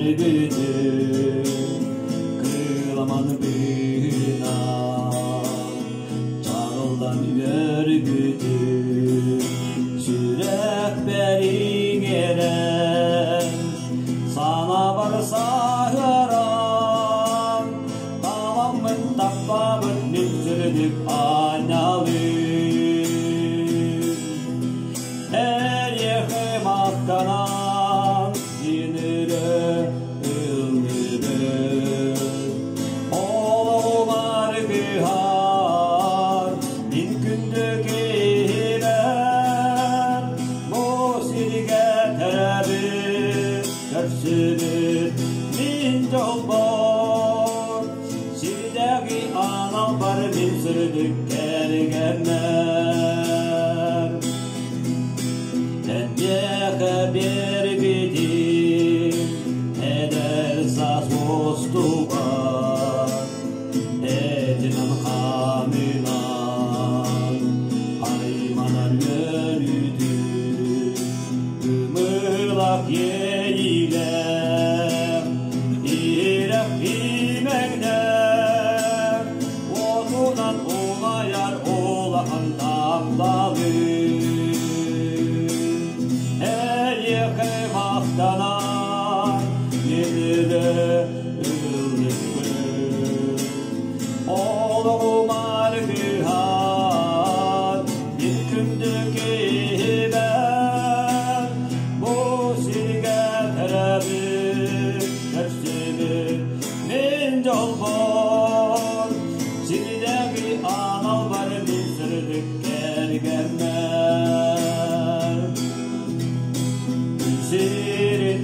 Көрбүтүм кыламан быынан чаҕыллан үөрбүтүм сүрэхпэр иҥэрэн санаабар саһаран таламмын таппабыт мин сүрүнүк аанньалыым Эриэхэ махтанан кинилэ ыллыбын. Олоҕум аргыһар, мин күндү киһибэр, бу сиргэ төрөөбүт, көрсүбүт мин дьолбор. Сирдээҕи анал бар мин сүрдүк кэргэммэр. Эйиэхэ биэрбитим эдэр саас мустубат, этинэн хаанынан айманар үөрүүтүн ымыылах иэйиилээх иһирэх имэҥнээх уотунан умайар улахан тапталым эйиэхэ махтанар минүлэ ыллыкпын олоҕум аргыһар мин күндү киһибэр бу сиргэ төрөөбүт көрсүбүт мин дьолбор сирдээҕи анал бар мин сырдык кэргэммэр күн сирин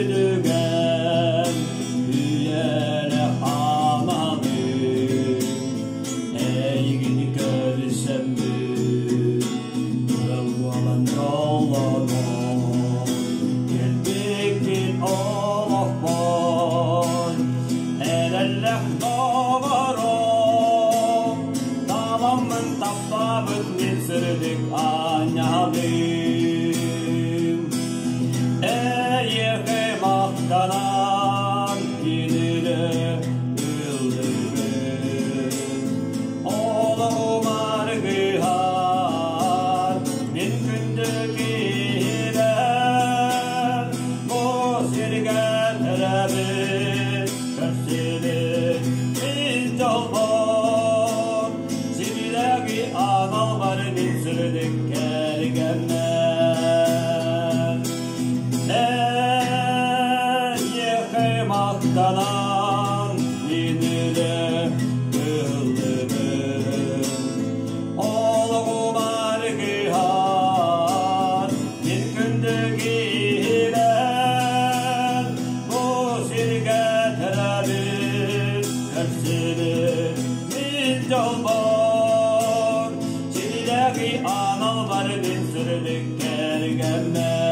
үрдүгэр үйэлээх аналым эйигин көрсөммүн ыал буолан дьоллонон кэлбиккин олохпор эрэллэх доҕорум таламмын таптаабыт мин сырдык аанньалым эйиэхэ махтанан кинилэ ыллыыбын олоҕум аргыһар мин күндү киһибэр бу сиргэ төрөөбүт көрсүбүт мин дьолбор сибилэги анал бар мин сүрүнүк кэргэммэр эйиэхэ махтанан мин үлэ ыллыбын олоҕум аргыһар мин күндү киһибэр бу сиргэ төрөөбүт көрсүбүт мин дьолбор сирдээҕи анал бар мин сүрүнүк кэргэммэр.